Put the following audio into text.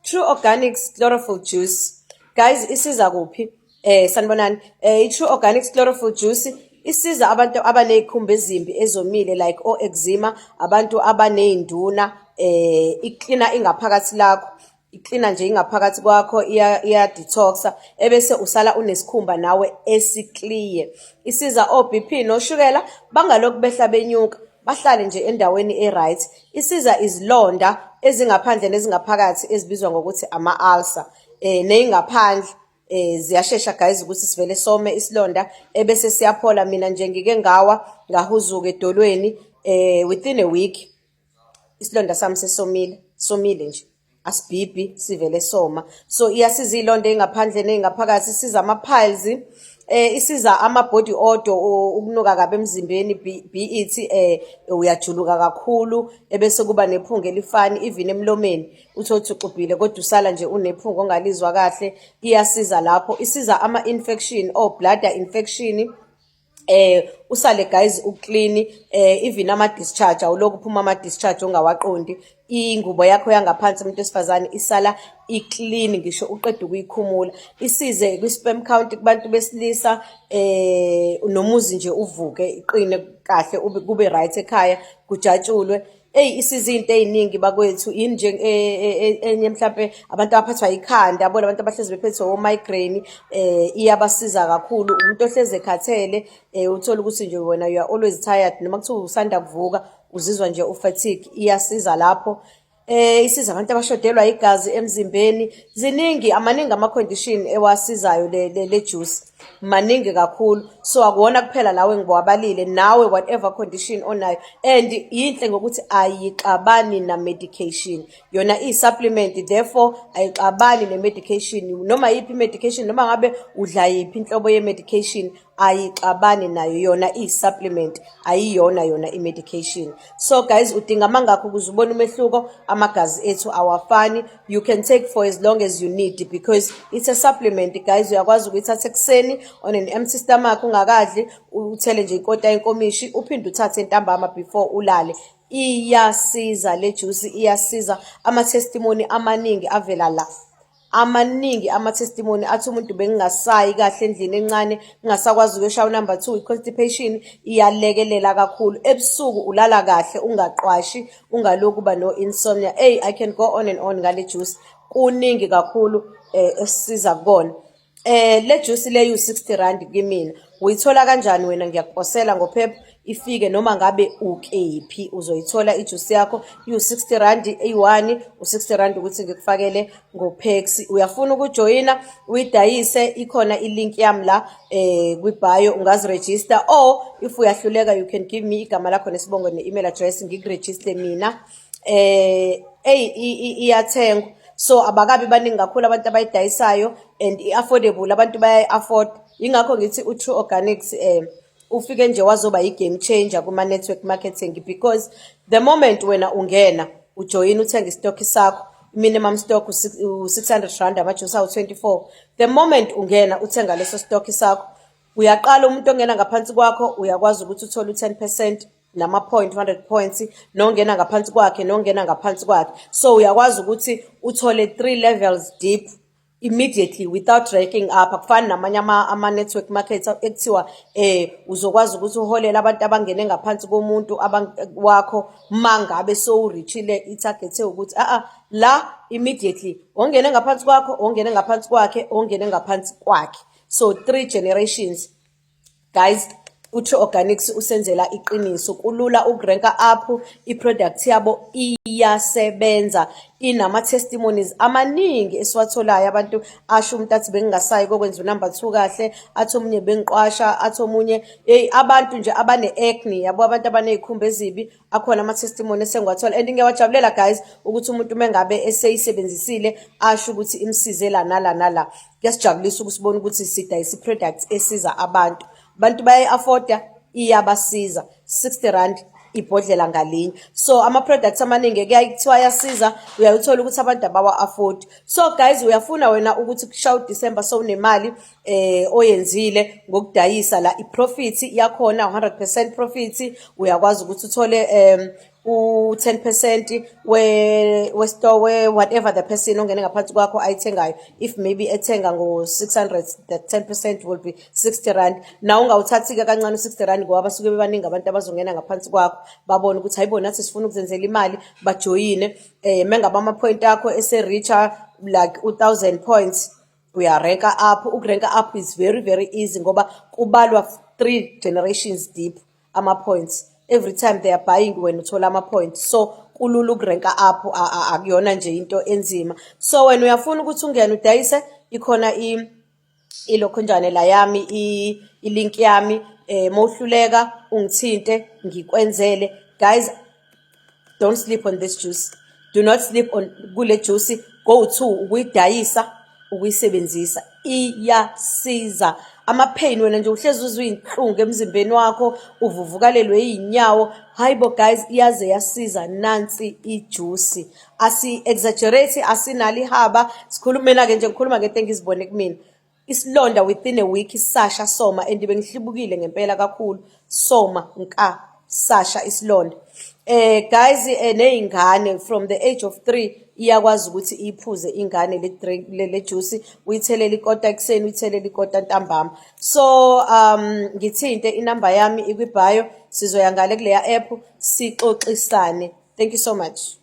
True Organics Chlorophyll Juice. Guys, isiza kuphi? Sanibonani. I-True Organics Chlorophyll Juice isiza abantu abaney'khumba ezimbi ezomile, like o-eczema, abantu abaney'nduna, iklina ingaphakathi lakho. Iklina nje ingaphakathi kwakho, iya-detox-a, ebese usala unesikhumba nawe esi-clear. Isiza o-BP noshukela bangalokhu behla benyuka, bahlale nje endaweni e-right. Isiza izilonda ezingaphandle nezingaphakathi ezibizwa ngokuthi ama-ulcer, ney'ngaphandle ziyashesha, guys, ukuthi sivele some isilonda ebese siyaphola. Mina nje ngike ngawa, ngahuzuka edolweni, within a week isilonda sami sesomile, somile nje, asibhibhi, sivele soma. So iyasiza iy'londa ey'ngaphandle ney'ngaphakathi, isiza ama-piles, isiza ama-body odor, ukunuka kabi emzimbeni, be it uyajuluka kakhulu ebese kuba nephunga elifani, even emlomeni uthole ukuthi uxubhile kodwa usala nje unephunga ongalizwa kahle, iyasiza lapho. Isiza ama-infection, o-bladder infection, usale, guys, uclean, even ama discharge, awulokhu uphuma ama discharge ongawaqondi. Ingubo yakho yangaphansi, umuntu wesifazane, isala iclean ngisho uqeda ukuyikhumula. Isize kwi-sperm count kubantu besilisa, nomuzi nje uvuke iqine kahle, kube right ekhaya, kujatshulwe. Eyi, isiza iy'nto ey'ningi bakwethu. Yini nje enye? Mhlampe abantu abaphathwa ikhanda, yabo, abantu abahlezi bephethwe o-migraine, iyabasiza kakhulu. Umuntu ohlezi ekhathele, uthola ukuthi nje wena you are always tired, noma kuthiwa usanda kuvuka uzizwa nje u-fatigue, iyasiza lapho. Isiza abantu abashodelwa igazi emzimbeni. Ziningi, amaningi ama-condition ewasizayo le juice, maningi kakhulu. So akuwona kuphela lawo engiwabalile. Nawe, whatever condition onayo, and yinhle ngokuthi ayixabani na-medication. Yona iyi-supplement, therefore ayixabani ne-medication, noma yiphi i-medication, noma ngabe udla yiphi inhlobo ye-medication, ayixabani nayo. Yona iyi-supplement, ayiyona yona i-medication. So guys, udinga amangakho ukuze ubone umehluko? Amagazi ethu awafani. You can take for as long as you need because it's a supplement, guys. Uyakwazi ukuyithatha ekuseni on an empty stomach, ungakadli, uthele nje ikota yenkomishi, uphinde uthathe ntambama before ulale. Iyasiza le juice, iyasiza. Ama-testimony amaningi avela la, amaningi ama-testimony athi umuntu bengingasayi kahle endlini encane, ngingasakwazi ukuyoshaya unumber 2. I-constipation iyalekelela kakhulu. Ebusuku ulala kahle, ungaqwashi, ungalokhu uba no-insomnia. Eyi, I can go on and on ngale juice, kuningi kakhulu esisiza kukona. Le juice le u-R60 kimina. Uyithola kanjani wena? Ngiyakuposela ngoPEP, ifike noma ngabe ukephi, uzoyithola ijuice yakho. Iwu-R60 eyi-1, u-R60 ukuthi ngikufakele ngoPaxi. Uyafuna ukujoyina uyidayise? Ikhona ilink yami la kwi-bio, ungazirejista, or if uyahluleka, you can give me igama lakho nesibongo ne-email address, ngikurejiste mina. Eyi, iyathengwa, so abakabi baningi kakhulu abantu abayidayisayo, and i-affordable, abantu bayayi-afford. Yingakho ngithi u-True Organics ufike nje wazoba i-game changer kuma-network marketing, because the moment wena ungena, ujoyina, uthenga isitokhi sakho, minimum stock u-R600, amajuice awu-24. The moment ungena uthenga leso stock sakho, uyaqala, umuntu ongena ngaphansi kwakho uyakwazi ukuthi uthole u-10% nama-point, 100 points, nongena ngaphansi kwakhe, nongena ngaphansi kwakhe. So uyakwazi ukuthi uthole three levels deep immediately without ranking up. Akufani namanye ama-network market ekuthiwa uzokwazi ukuthi uholele abantu abangene ngaphansi komuntu wakho mangabe sowurichile i-target ewukuthi. A la immediately ongene ngaphansi kwakho, ongene ngaphansi kwakhe, ongene ngaphansi kwakhe, so three generations. Guys, uTrue Organics usenzela iqiniso. Kulula ukuranka up, i-product yabo iyasebenza, inama-testimonies amaningi esiwatholayo. Abantu asho, umuntu athi bengingasayi kokwenza unumber 2 kahle, athi omunye bengiqwasha, athi omunye, hey, abantu nje abane-acne, yabo, abantu abaney'khumba ezibi, akhona ama-testimony esengiwathola and ngiyawajabulela, guys, ukuthi umuntu uma ngabe eseyisebenzisile asho ukuthi imsize la nala nala. Kuyasijabulisa ukusibona ukuthi sidayisa i-product esiza abantu. Abantu bayayi-afforda, iyabasiza. R60 ibhodlela ngalinye. So ama-products amaningi kuyaye kuthiwa ayasiza, uyayithola ukuthi abantu abawa-afford. So guys, uyafuna wena ukuthi kushaya uDisemba sowunemali oyenzile ngokudayisa la, i-profit yakhona 100% profit. Uyakwazi ukuthi uthole U-10% we-store, we-whatever the person ongene ngaphansi kwakho ayithengayo. If maybe ethenga ngo-600, the 10% will be R60. Nawe ungawuthathi-ke kancane u-R60, ngoba basuke bebaningi abantu abazongena ngaphansi kwakho, babone ukuthi hayibo, nathi sifuna ukuzenzela imali, bajoyine. Mengabe ama-point akho ese-reacha like u-1000 points, uya-ranka up. Uku-ranka up is very very easy, ngoba kubalwa three generations deep ama-points. Every time they are buying, wena uthola ama-points, so kulula uku-ranka up, akuyona nje into enzima. So wena uyafuna ukuthi ungene udayise, ikhona ilokhonjane la yami, i-link yami. Mawuhluleka ungithinte, ngikwenzele. Guys, don't sleep on this juice. Do not sleep on kule juice. Go to ukuyidayisa, ukuyisebenzisa, iyasiza ama-pain. Wena nje uhlezi uzwa iy'nhlungu emzimbeni wakho, uvuvukalelwe iy'nyawo, hayi bo guys, iyaze yasiza nansi ijusi. Asi-exaggerate, asinalo ihaba, sikhuluma. Mina-ke nje ngikhuluma ngento engizibone kumina. Isilonda within a week sasha, soma, and bengihlubukile ngempela kakhulu, soma nka, sasha isilonda. Guys, ney'ngane from the age of 3 iyakwazi ukuthi iphuze ingane le drink, le juice. Uyithelele ikota ekuseni, uyithelele ikota ntambama. So ngithinte, inamba yami ikwi-bio. Sizoya ngale kuleya app, sixoxisane. Thank you so much.